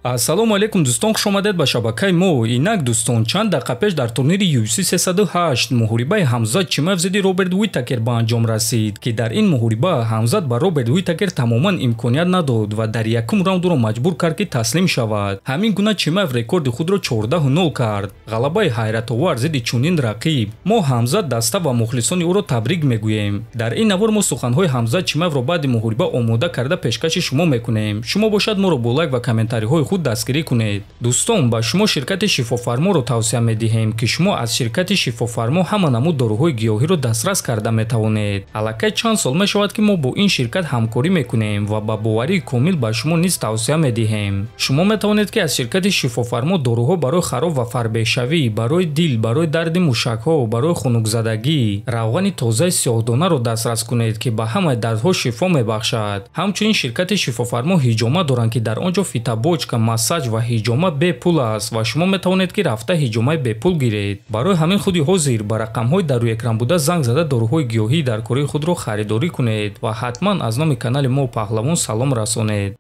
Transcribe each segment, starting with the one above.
Ассалому алайкум дӯстон, хуш омадед ба шабакаи мо. Инак дӯстон, чанд дақиқа пеш дар турнири UFC 308 муҳорибаи Ҳамзат Чимаев зидди Роберт Уитакер ба анҷом расид, ки дар ин муҳориба Ҳамзат ба Роберт Уитакер тамоман имконият надод ва дар якум раунд ӯро маҷбур кард, ки таслим шавад. Ҳамин гуна Чимаев рекорди худро 14-0 кард. Ғалабаи ҳайратовар зидди чунин рақиб. Мо Ҳамзат даста ва мухлисони ӯро табрик мегӯем. Дар ин навор мо суханҳои Ҳамзат Чимаевро баъди муҳориба омода карда пешкаши шумо мекунем. Шумо бошад моро бо лайк ва комментариҳои худ дастгирӣ кунед. Дӯстон, ба шумо ширкати Шифофарморо тавсия медиҳем, ки шумо аз ширкати Шифофармо ҳама намуд доруҳои гиёҳиро дастрас карда метавонед. Аллакай чанд сол мешавад, ки мо бо ин ширкат ҳамкорӣ мекунем ва ба боварии комил ба шумо низ тавсия медиҳем. Шумо метавонед, ки аз ширкати Шифофармо доруҳо барои хароб ва фарбеҳшавӣ, барои дил, барои дарди мушакҳо, барои хунукзадагӣ, равғани тозаи сиёҳдонаро дастрас кунед, ки ба ҳамаи дардҳо шифо мебахшад. Ҳамчунин ширкати Шифофармо ҳиҷома доранд, ки дар он ҷо фитобочка, массаж ва ҳиҷома бепул аст ва шумо метавонед, ки рафта ҳиҷомаи бепул гиред. Барои ҳамин худи ҳозир ба рақамҳои дар рӯи экран буда занг зада доруҳои гиёҳӣ дар кори худро харидорӣ кунед ва ҳатман аз номи канали мо Паҳлавон салом расонед.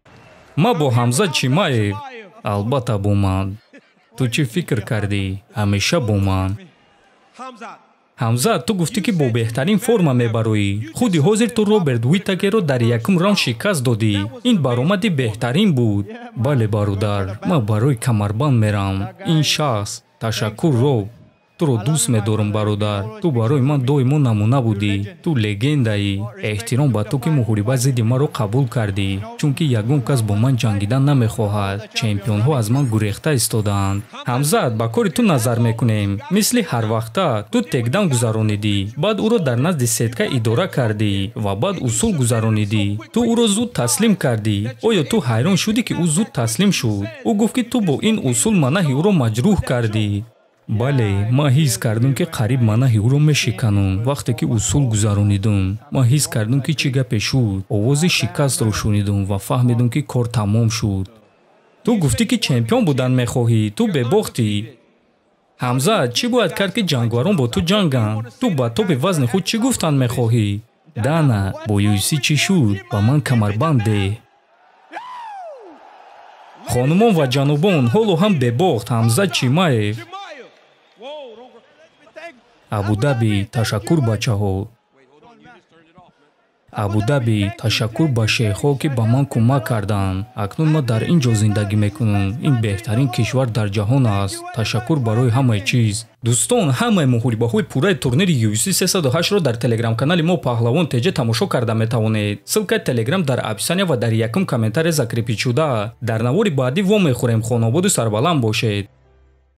Ма бо Ҳамзат Чимаев, албатта бо ман. Ту чӣ фикр кардӣ? Ҳамеша бо ман. Ҳамзат, ту гуфтӣ, ки бо беҳтарин форма мебароӣ. Худи ҳозир ту Роберт Уитакерро дар якум раунд шикаст додӣ. Ин баромади беҳтарин буд. Бале, бародар, ман барои камарбанд мерам. Ин шахс, ташаккур, Роб. Туро дӯст медорам, бародар. Ту барои ман доимо намуна будӣ. Ту легендаӣ. Эҳтиром ба ту, ки муҳориба зидди маро қабул кардӣ, чунки ягон кас бо ман ҷангидан намехоҳад. Чемпионҳо аз ман гурехта истодаанд. Ҳамзат, ба кори ту назар мекунем. Мисли ҳарвақта ту текдаун гузаронидӣ, баъд ӯро дар назди сетка идора кардӣ ва баъд усул гузаронидӣ. Ту ӯро зуд таслим кардӣ. Оё ту ҳайрон шудӣ, ки ӯ зуд таслим шуд? Ӯ гуфт, ки ту бо ин усул манаҳи ӯро маҷрӯҳ кардӣ. Бале, ман ҳис кардам, ки қариб манаҳи ӯро мешиканам. Вақте ки усул гузаронидам, ман ҳис кардам, ки чӣ гапе шуд. Овози шикастро шунидам ва фаҳмидам, ки кор тамом шуд. Ту гуфтӣ, ки чемпион будан мехоҳӣ. Ту бебохтӣ. Ҳамзат, чӣ бояд кард, ки ҷангварон бо ту ҷанганд? Ту ба топи вазни худ чӣ гуфтан мехоҳӣ? Дана, бо UFC чӣ шуд? Ба ман камарбанд деҳ. Хонумон ва ҷанобон, ҳоло ҳам бебохт Ҳамзат Чимаев. Абудаби, ташаккур, бачаҳо. Абудаби, ташаккур ба шейхҳо, ки ба ман кӯмак карданд. Акнун ман дар ин ҷо зиндагӣ мекунам. Ин беҳтарин кишвар дар ҷаҳон аст. Ташаккур барои ҳамаи чиз. Дӯстон, ҳамаи муҳорибаҳои пурраи турнири UFC 308-ро дар телеграм-канали мо Паҳлавон ТЖ тамошо карда метавонед. Ссылкаи телеграм дар описания ва дар якум комментария закрепить шуда. Дар навори баъдӣ вомехӯрем. Хонободу сарбаланд бошед.